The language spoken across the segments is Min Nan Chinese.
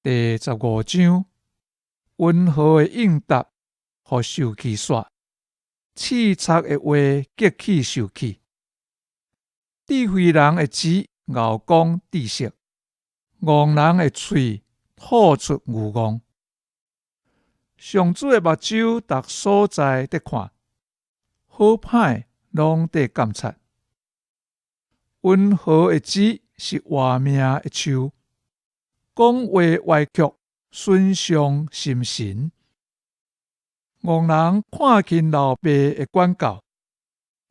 第15章，溫和的應答，予受氣煞；刺鑿的話，激起受氣。智慧人的舌敖講知識，戇人的喙吐出愚戇。上主的目睭逐所在佇看，好歹攏佇監察。溫和的舌是活命的樹，講話歪曲，損傷心神。戇人看輕老爸的管教，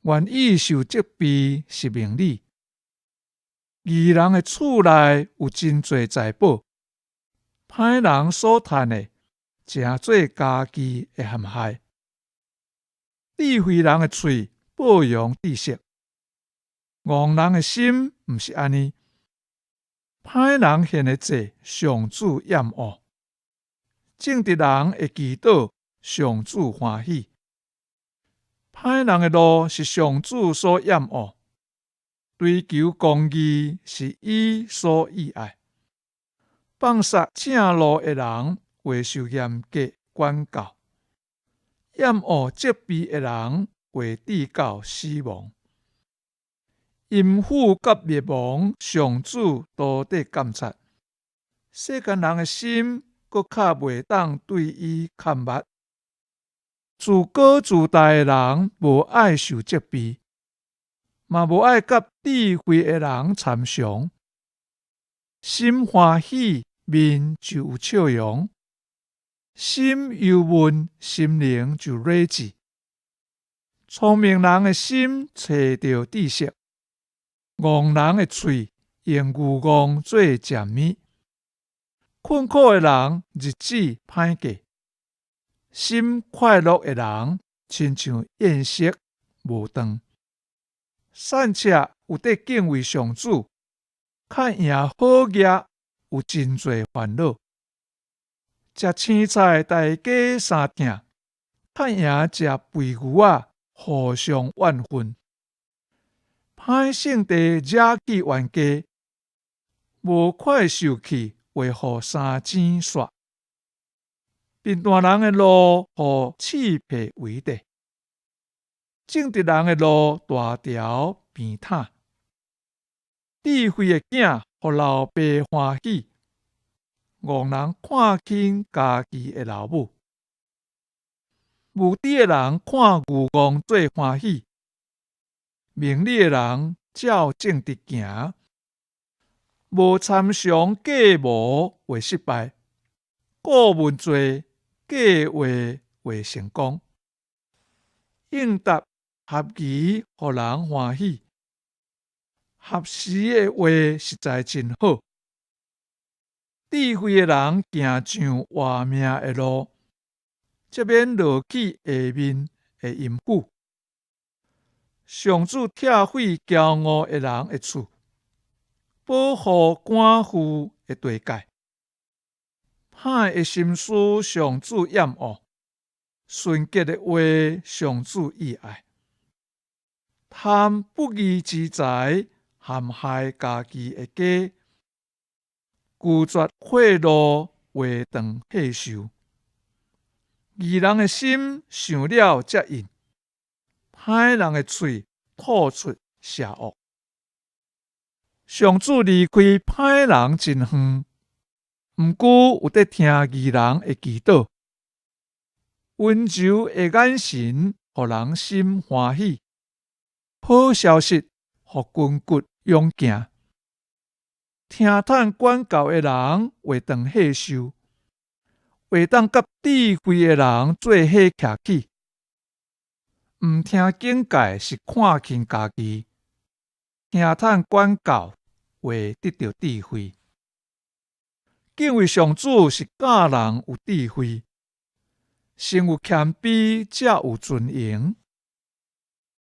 願意受責備是明理。義人的厝內有真濟財寶，歹人所趁的，成做家己的陷害。智慧人的喙報揚知識，戇人的心毋是按呢。歹人獻的祭，上主厭惡；正直人的祈禱，上主歡喜。歹人的路是上主所厭惡，追求公義是伊所喜愛。放殺正路的人，會受嚴格管教；厭惡責備的人，會致到死亡。淫婦佮滅亡，上主都佇監察。世間人的心，閣較袂當對伊崁密。自高自大的人，無愛受責備，嘛無愛佮智慧的人參詳。心歡喜，面就有笑容；心憂悶，心靈就睿智。聰明人的心揣著知識，戇人的喙用愚戇做食物。困苦的人日子歹過，心快樂的人親像宴席無斷。散赤有佇敬畏上主，較贏好額有真濟煩惱。食青菜代價三疼，較贏食肥牛仔互相怨恨。歹性地惹起冤家，無快受氣會予三錢煞。貧惰人的路予刺皮圍著，正直人的路大條平坦。智慧的囝予老爸歡喜，戇人看輕家己的老母。無知的人看愚戇做歡喜，明理的人照正直行。無參詳計謀會失敗，顧問濟計劃會成功。應答合宜，予人歡喜，合時的話實在真好。智慧的人行上活命的路，才免落去下面的陰府。上主拆毀驕傲的人的厝，保護寡婦的地界。歹的心思，上主厭惡；純潔的話，上主喜愛。貪不義之財，陷害家己的家；拒絕賄賂，會當歲壽。義人的心想了才應，歹人的喙吐出邪惡。上主離開歹人真遠，毋過有佇聽義人的祈禱。溫柔的眼神，予人心歡喜；好消息，予筋骨勇健。聽趁管教的人會當歲壽，會當佮智慧的人做伙徛起。毋聽警戒是看輕家己，聽趁管教會得著智慧。敬畏上主是教人有智慧，先有謙卑，才有尊榮。